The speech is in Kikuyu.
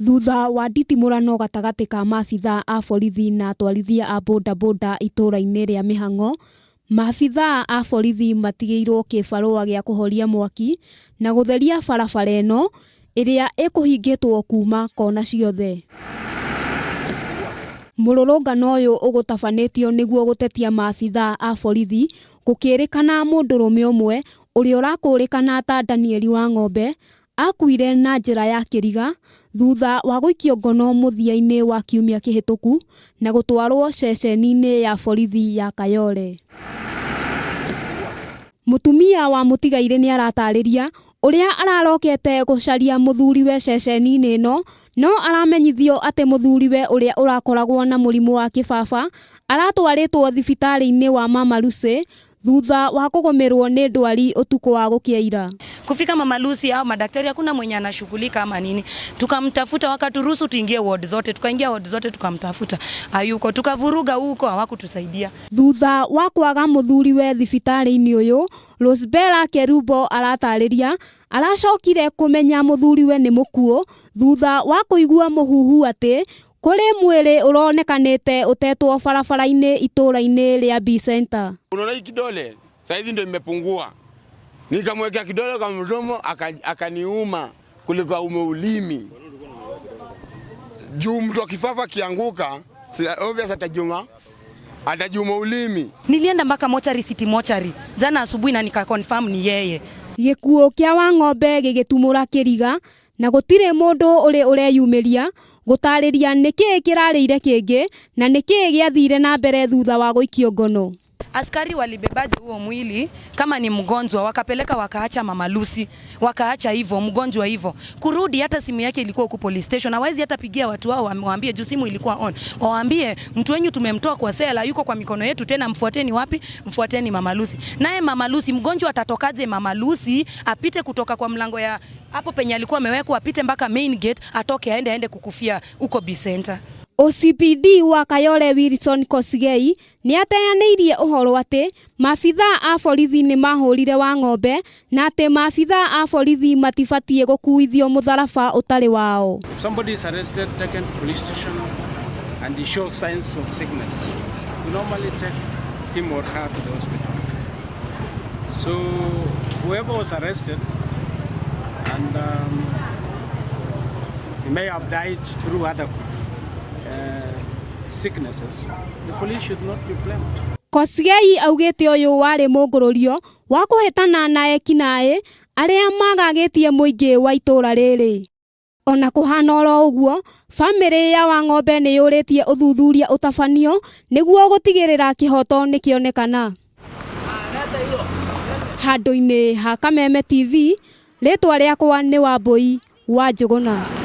Thutha wa nditimũrano gatagatĩ ka maabithaa a borithi na atwarithia a bodaboda itũũra-inĩ rĩa Mĩhang'o, maabithaa a borithi matigĩirwo kĩbarũa gĩa kũhoria mwaki na gũtheria barabara ĩno ĩrĩa ĩkũhingĩtwo kuma kona ciothe. Mũrũrũngano ũyũ ũgũtabanĩtio nĩguo gũtetia maabithaa a borithi gũkĩrĩkana mũndũrũme ũmwe ũrĩa ũrakũrĩkana ta Daniel Wang'ombe akuire na njĩra ya kĩriga thutha wa gũikio ngono mũthia-inĩ wa kiumia kĩhĩtũku na gũtwarwo ceceni-inĩ ya borithi ya Kayole. Mũtumia wa mũtigairĩ nĩ aratarĩria ũrĩa ararokete gũcaria mũthuriwe ceceni-inĩ ĩno no aramenyithio atĩ mũthuriwe ũrĩa ũrakoragwo na mũrimũ wa kĩbaba aratwarĩtwo thibitarĩ-inĩ wa Mama Lucy thutha wa kũgũmĩrwo nĩ ndwari ũtukũ wa gũkĩa ira. Kufika Mama Lucy au madaktari hakuna mwenye anashughulika ama nini. Tukamtafuta wakaturuhusu tuingie ward zote, tukaingia ward zote tukamtafuta. Hayuko, tukavuruga huko hawakutusaidia. Thutha wa kwaga mũthuriwe thibitarĩ-inĩ ũyũ, Rosebella Kerubo aratarĩria aracokire kũmenya mũthuriwe nĩ mũkuũ thutha wa kũigua mũhuhu atĩ kũrĩ mwĩrĩ ũronekanĩte ũtetwo barabara-inĩ itũũra-inĩ rĩa B Center. Unaona hii kidole saizi ndio imepungua, nikamwekea kidole kwa mdomo akaniuma kuliko aume ulimi juu mtu akifafa akianguka, obvious atajuma ulimi. Nilienda mpaka mochari, City Mochari jana asubuhi na nika confirm ni yeye. Gĩkuũ kĩa Wang'ombe gĩgĩtumũra kĩriga na gũtirĩ mũndũ ũrĩ ũreyumĩria gũtarĩria nĩkĩĩ kĩrarĩire kĩngĩ na nĩkĩĩ gĩathire na mbere thutha wa gũikio ngono. Askari walibebaje huo mwili kama ni mgonjwa, wakapeleka wakaacha Mama Lucy, wakaacha hivyo mgonjwa hivyo. Kurudi hata simu yake ilikuwa huko police station, hawezi hata pigia watu wao waambie juu simu ilikuwa on. Waambie mtu wenyu tumemtoa kwa sela, yuko kwa mikono yetu tena, mfuateni wapi? Mfuateni Mama Lucy. Naye Mama Lucy mgonjwa atatokaje Mama Lucy apite kutoka kwa mlango ya hapo penye alikuwa amewekwa, apite mpaka main gate, atoke aende kukufia huko B Center. OCPD wa Kayole Wilson Kosigei nĩ ateanĩirie ũhoro atĩ maabithaa a borithi nĩ mahũrire Wang'ombe na atĩ maabithaa a borithi matibatiĩ gũkuithio mũtharaba ũtarĩ wao. If somebody is arrested, taken to police station, and he shows signs of sickness, we normally take him or her to the hospital. So whoever was arrested and he may have died through other sicknesses, the police should not be blamed. Kosigei augĩte ũyũ warĩ mũngũrũrio wa kũhĩtana na ekinaĩ arĩa magagĩtie mũingĩ wa itũũra rĩrĩ. Ona kũhana oro ũguo, bamĩrĩ ya Wang'ombe nĩ yũrĩtie ũthuthuria ũtabanio nĩguo gũtigĩrĩra kĩhoto nĩkĩonekana. Handũ-inĩ ha Kameme TV, rĩtwa rĩakwa nĩ Wambui wa Njũgũna.